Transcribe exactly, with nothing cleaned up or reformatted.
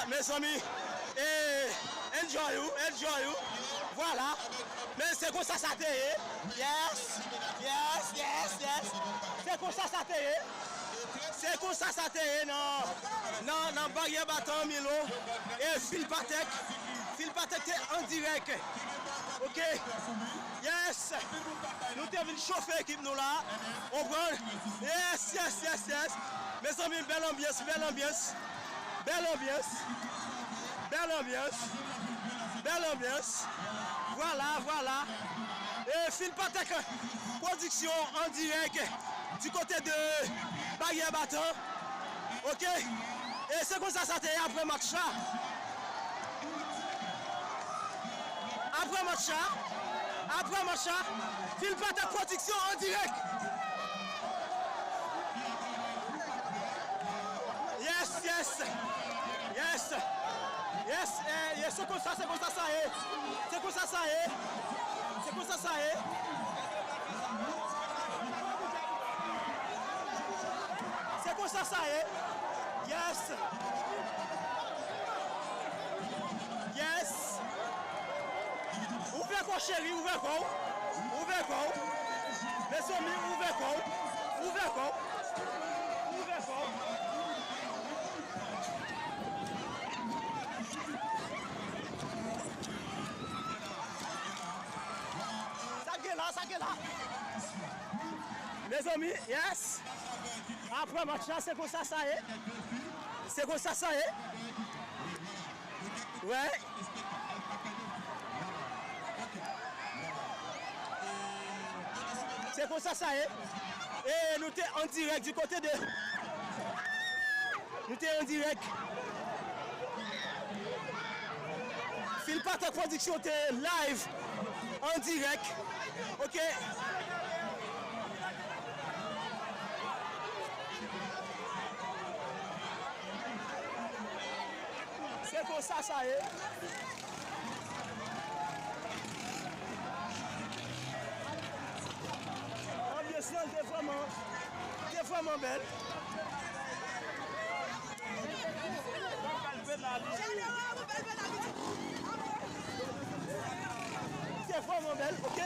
Mezanmi, eh, enjoy ou, enjoy ou. Vwala. Men se konsa sa te ye. Yes, yes, yes, yes. Se konsa sa te ye. Se konsa sa te ye nan, nan, nan Baryè Batan Milo. E Phil Patek. Phil Patek te an dirèk. Ok. Yes. Nou te vin chofe ekip nou la. Ou konprann? Yes, yes, yes, yes. Mezanmi, bèl anbyans, bèl anbyans. Bèl anbyans. Bèl anbyans. Bèl anbyans. Vwala, vwala. E Phil Patek Production en direct du côté de Baryè Batan. Ok? E se konsa sa te ye apre match la. Apre match la, apre match la, Phil Patek Production en direct. Yes, yes. Yes. Yes, eh, yes, se konsa, se konsa sa ye. Se konsa sa ye. Se konsa sa ye. Se konsa sa ye. Yes. Yes. Ouvè kò w cheri, ouvè kò w. Ouvè kò w. Mezanmi, ouvè kò w. Ouvè kò w. Ouvè kò w. Sa gen la, sa gen la. Mezanmi, yes. Apre match la, se konsa sa ye. Se konsa sa ye. Wè. Se konsa sa ye. E nou te an dirèk du côté de, nou te an dirèk. Phil Patek Production te live an dirèk. Ok. Se konsa sa ye. Anbyans lan te vrèman, te vrèman bèl. Te vrèman bèl, ok.